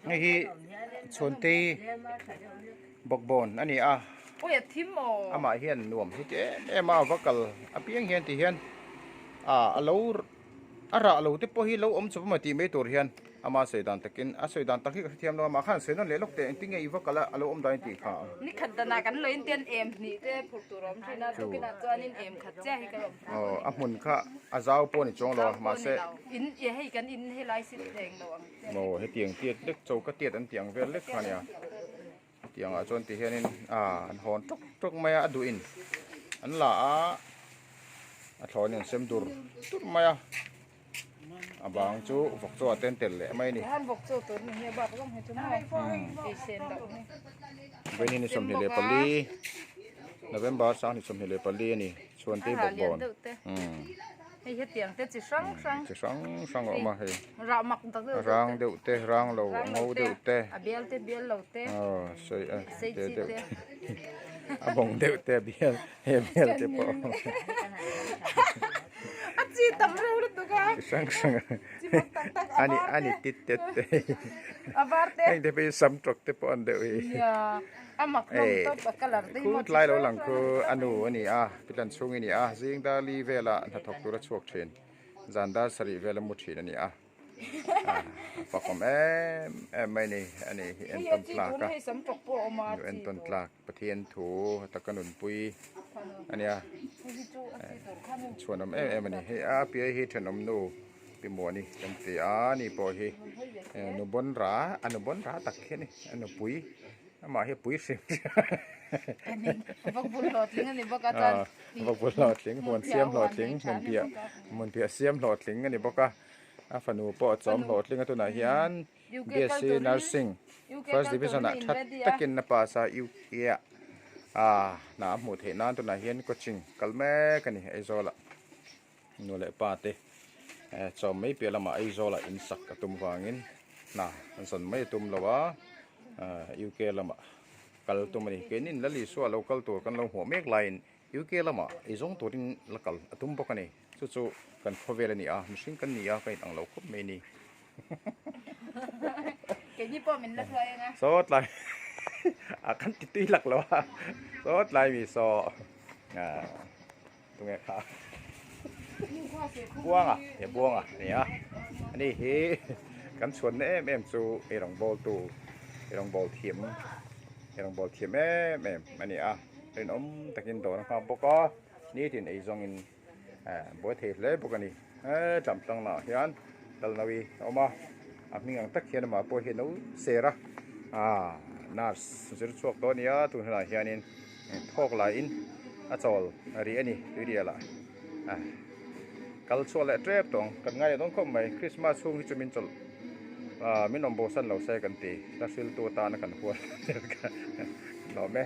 Hei hi Chhuantei bawkbawn a ni a, amah hian nuam hi ti em em a, a va kal apiang hian ti hian ah a lo a rah lo te pawh hi lo awm chawp a maw tih mai tur hian ama sawi dan takin a sawi dan tak hi ka hrethiam lo a mah khan sawi nawn leh lawk teh engtin nge i va kal a a lo awm dan i tih kha. Ni khat danah kan lo intian em hnih te phurh tur a awm thin a tukinah chuanin em khat chiah hi ka lo awm thin. Aw a hmun kha a zau pawh a ni chuang lo a mahse. In e hei kan in helai sit reng lo ang che. Aw hetiang tiat lek choka tiat an tih ang vel lek kha a nia. Tiangah chuan ti hianin ah an hawn tawk tawk mai a, a duhin an la a, a thlawhin an sem dur dur mai a, a bang chu vawk chaw ah te an tel leh mai a ni. Vawiin hi 24 November 24 a ni chhuan te bawkbawn. Hei hetiang te chi hrang hrang. Chi hrang hrang a awm a hei. Rah mak tak deuh deuh te. Rang deuh te, rang lo, a ngo deuh te. A bial te, bial lo te. Aw, sawi a sei te chi deuh te. A bawng deuh te, a bial, hei a bial te pawh. A chi tam reuh lutuk a. Chi hrang hrang a. Chi mak tak tak a var te. A ni tit tet te. A var te. Heng te pawh hi sam tawk te pawh an deuh hi. Nia. A mak hlawm tawp a colour te hi maw Khut lai lo lang khu a nu a ni a, pitlan chhung i ni a, zing dar li vela hnathawk tur a chhuak thin, zan dar sarih vela mu thin a ni a, a fakawm em em mai ni a ni hi entawn tlak a, nu entawn tlak Pathian thu taka nunpui a nia, chhuanawm em em a ni, hei a piai hi thenawm nu pi Muani kan ti a, ani pawh hi nu bawn ra a nu bawn ra tak hi a ni, a nupui. Amah hi pui hrim Vak bul hlawhtling a ni bawk a chuan Vak bul hlawhtling, huan siam hlawhtling, hmun piah hmun piah siam hlawhtling a ni bawk a. A fanu pawh a chawm hlawhtling a tunah hian BSc Nursing First Division ah tha takin a pass a UK ah ah hna a hmuh theih nan tunah hian coaching kal mek a ni Aizawl ah nu leh pa te chawm mai piah lamah Aizawl ah in sak a tum vangin hna an zawn mai a tum lo a. UK lamah kal tum a ni. Keinin Lal Isua lo kal tur kan lo hmuh mek laiin UK lamah ei zawng turin la kal a tum bawk a ni. Chu chu kan khawvel a ni a, mihring kan ni a, ka inang lo khawp mai a ni. Keini pawh min la hruai ang a. Saw tlai a kan ti tui lak lo a, saw tlai mi saw tunge kha buanga e buanga a ni a ani hi kan chhuanna em em chu ei rawng bawl tu ei rawng bawl thiam ei rawng bawl thiam em em a ni a rinawm takin dawr a nghak bawk a nitin ei zawngin eh buai thei hle bawk a ni he tlam tlang ah hian Lalnawi a awm a a hming ang tak hian amah pawh hi a no ser a ah nurse zir chhuak tawh a ni a tun hunah hianin thawk laiin a chawl rih a ni tui rial ah ah kal chhuah leh tep tawh ang kan ngai leh dawn khawp mai Christmas chhung hi chu min chawlh ah min awm bo san lo se kan ti hla hriltu atana kan hual lawm e.